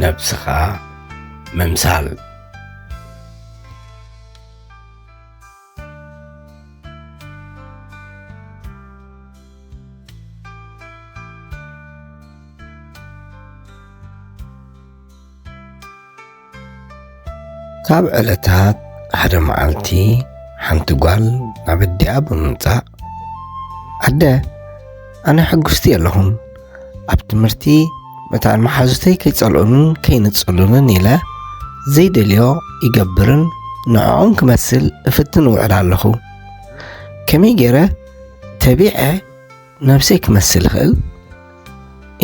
ነብስኻ ምምሳል። ካብ ዕለታት ሓደ መዓልቲ ሓንቲ ጓል ናብ ኣዲኣ ብምምጻእ፣ "ኣደ፣ ኣነ ሕጉስቲ የለኹን። ኣብ ትምህርቲ መታን መሓዙተይ ከይጸልኡንን ከይንጽሉንን ኢለ ዘይደልዮ ይገብርን ንዕኦም ክመስል እፍትን እውዕል ኣለኹ። ከመይ ገይረ ተቢዐ ነብሰይ ክመስል ይኽእል?"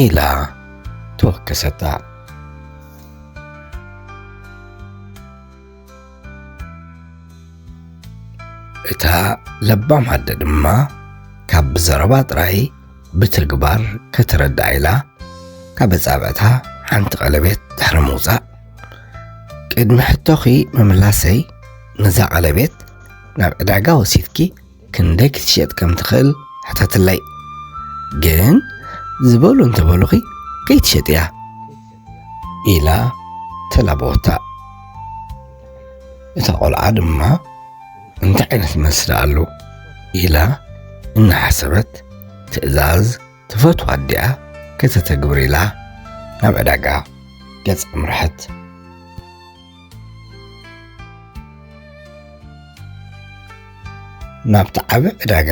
ኢላ ተወከሰታ። እታ ለባም ኣደ ድማ ካብ ብዘረባ ጥራይ ብተግባር ከተረድኣ ኢላ ካብ ኣጻብዕታ ሓንቲ ቀለቤት ድሕሪ ምውጻእ፣ "ቅድሚ ሕቶኺ ምምላሰይ፣ ነዛ ቀለቤት ናብ ዕዳጋ ወሲድኪ ክንደይ ክትሸጥ ከም ትኽእል ሕተትለይ። ግን ዝበሉ እንተበሉኺ ከይትሸጥያ" ኢላ ተላበወታ። እታ ቆልዓ ድማ፣ "እንታይ ዓይነት መልሲ ደኣ ኣሎ?" ኢላ እናሓሰበት፣ ትእዛዝ ትፈትዋ ኣዲኣ ከተተግብር ኢላ ናብ ዕዳጋ ገጽ ኣምርሐት። ናብቲ ዓቢ ዕዳጋ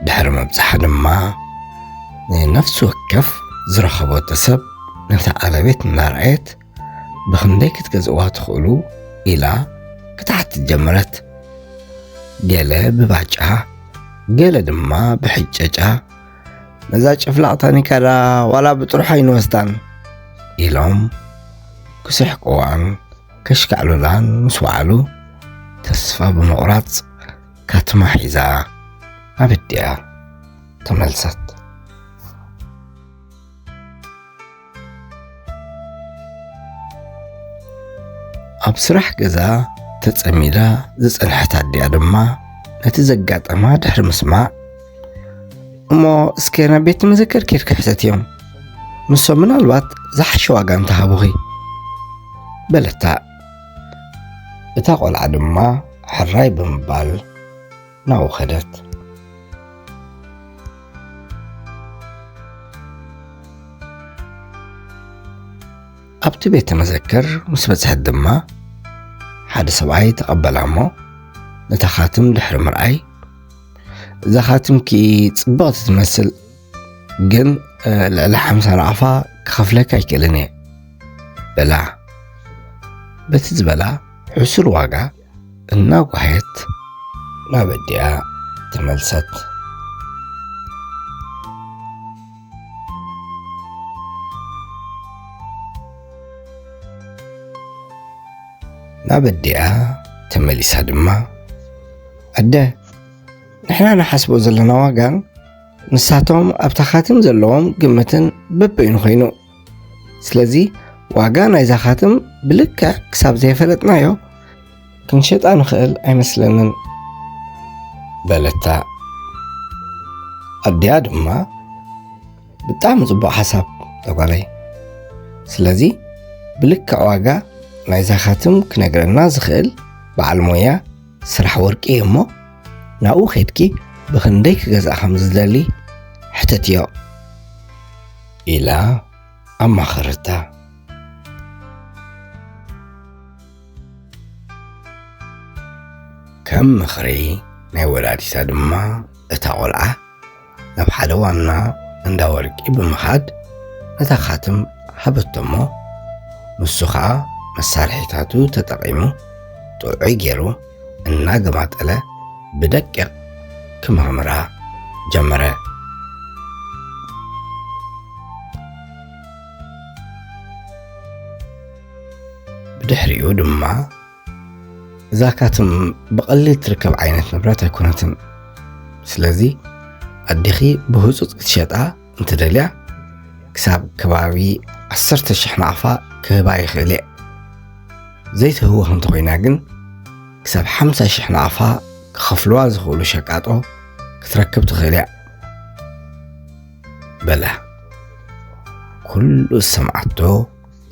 ድሕሪ ምብጻሕ ድማ፣ ንነፍሲ ወከፍ ዝረኸበቶ ሰብ ነታ ቀለቤት እናረኣየት፣ "ብኽንደይ ክትገዝእዋ ትኽእሉ?" ኢላ ክትሓትት ጀመረት። ገለ ብባጫ፣ ገለ ድማ ብሕጨጫ፣ "ነዛ ጭፍላቕ ታኒካ ደኣ ዋላ ብጥርሖ ኣይንወስዳን?" ኢሎም ክስሕቅዋን ከሽካዕሉላን ምስ ወዓሉ፣ ተስፋ ብምቑራጽ ካትማ ሒዛ ናብ ኣዲኣ ተመልሰት። ኣብ ስራሕ ገዛ ተጸሚዳ ዝጸንሐት ኣዲኣ ድማ ነቲ ዘጋጠማ ድሕሪ ምስማዕ፣ "እሞ እስከ ናብ ቤት መዘከር ኬድኪ ሕተትዮም፣ ንሶም ምናልባት ዝሓሸ ዋጋ እንተሃቡኺ" በለታ። እታ ቆልዓ ድማ ሕራይ ብምባል ናብኡ ከደት። ኣብቲ ቤተ መዘክር ምስ በጽሐት ድማ፣ ሓደ ሰብኣይ ተቐበላ እሞ፣ ነታ ኻትም ድሕሪ ምርኣይ፣ "እዛ ኻትምኪ ጽብቕቲ ትመስል፣ ግን፣ እ፣ ልዕሊ ሓምሳ ናቕፋ ክኸፍለካ ኣይክእልን እየ" በላ። በቲ ዝበላ ሕሱር ዋጋ እናጓየት ናብ ኣዲኣ ተመልሰት። ናብ ኣዲኣ ተመሊሳ ድማ፣ "ኣደ፣ ንሕና ንሓስቦ ዘለና ዋጋን ንሳቶም ኣብታ ኻትም ዘለዎም ግምትን በበይኑ ኾይኑ፣ ስለዚ ዋጋ ናይዛ ኻትም ብልክዕ ክሳብ ዘይፈለጥናዮ ክንሸጣ ንኽእል ኣይመስለንን" በለታ። ኣዲኣ ድማ፣ "ብጣዕሚ ጽቡቕ ሓሳብ እዛ ጓለይ። ስለዚ ብልክዕ ዋጋ ናይዛ ኻትም ክነግረና ዝኽእል በዓል ሞያ ስራሕ ወርቂ እዩ እሞ፣ ናብኡ ኸይድኪ ብኽንደይ ክገዝኣ ከም ዝደሊ ሕተትዮ" ኢላ ኣማኸረታ። ከም ምኽሪ ናይ ወላዲታ ድማ፣ እታ ቆልዓ ናብ ሓደ ዋና እንዳ ወርቂ ብምኻድ ነታ ኻትም ሃበቶ እሞ፣ ንሱ ኸኣ መሳርሒታቱ ተጠቒሙ ጥዑይ ገይሩ እናገማጠለ ብደቂቕ ክምርምራ ጀመረ። ብድሕሪኡ ድማ፣ እዛ ካትም ብቐሊል ትርከብ ዓይነት ንብረት ኣይኮነትን። ስለዚ ኣዴኺ ብህጹጽ ክትሸጣ እንተደልያ፣ ክሳብ ከባቢ ዓሰርተ ሽሕ ናቕፋ ክህባ ይኽእል እየ። ዘይትህወኽ እንተኾይና ግን፣ ክሳብ ሓምሳ ሽሕ ናቕፋ ክኸፍልዋ ዝኽእሉ ሸቃጦ ክትረክብ ትኽእል እያ በላ። ኩሉ ዝሰምዓቶ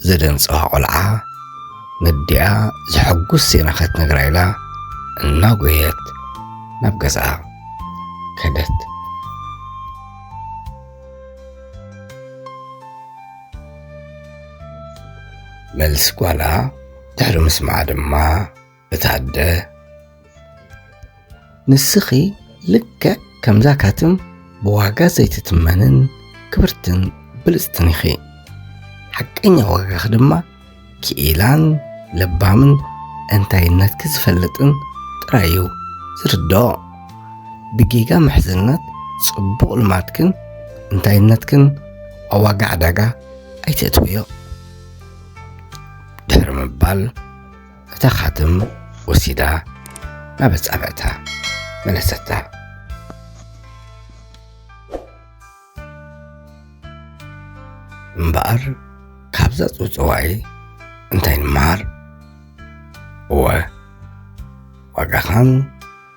ዘደንጸዋ ቆልዓ ነዲኣ ዘሐጉስ ዜና ከትነግራ ኢላ እናጎየት ናብ ገዛኣ ከደት። መልሲ ጓላ ድሕሪ ምስማዓ ድማ እታ ኣደ፣ "ንስኺ ልክዕ ከምዛ ካትም ብዋጋ ዘይትትመንን ክብርትን ብልጽትን ኢኺ። ሓቀኛ ዋጋኺ ድማ ክኢላን ለባምን እንታይነትኪ ዝፈልጥን ጥራይ እዩ ዝርድኦ። ብጌጋ ምሕዝነት ጽቡቕ ልማድክን እንታይነትክን ኣብ ዋጋ ዕዳጋ ኣይተእትውዮ" ድሕሪ ምባል፣ እታ ካትም ወሲዳ ናብ ኣጻብዕታ መለሰታ። እምበኣር ካብዛ ጽውጽዋይ እንታይ ንመሃር? እወ፣ ዋጋኻን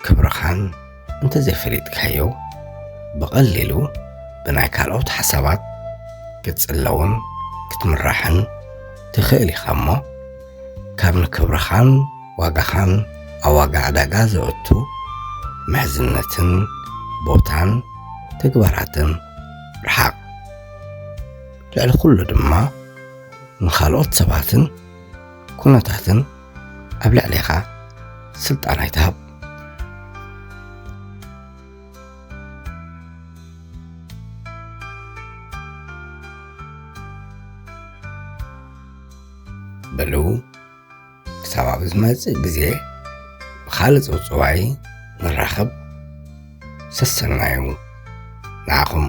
ክብርኻን እንተዘይፈሊጥካዮ፣ ብቐሊሉ ብናይ ካልኦት ሓሳባት ክትጽለውን ክትምራሕን ትኽእል ኢኻ እሞ፣ ካብ ንክብርኻን ዋጋኻን ኣብ ዋጋ ዕዳጋ ዘእቱ ምሕዝነትን ቦታን ተግባራትን ርሓቕ። ልዕሊ ኩሉ ድማ ንኻልኦት ሰባትን ኩነታትን ኣብ ልዕሌኻ ስልጣን ኣይትሃብ። በሉ፣ ክሳብ ኣብ ዝመጽእ ግዜ ብኻልእ ጽውጽዋይ ንራኸብ። ሰሰናዩ ንዓኹም።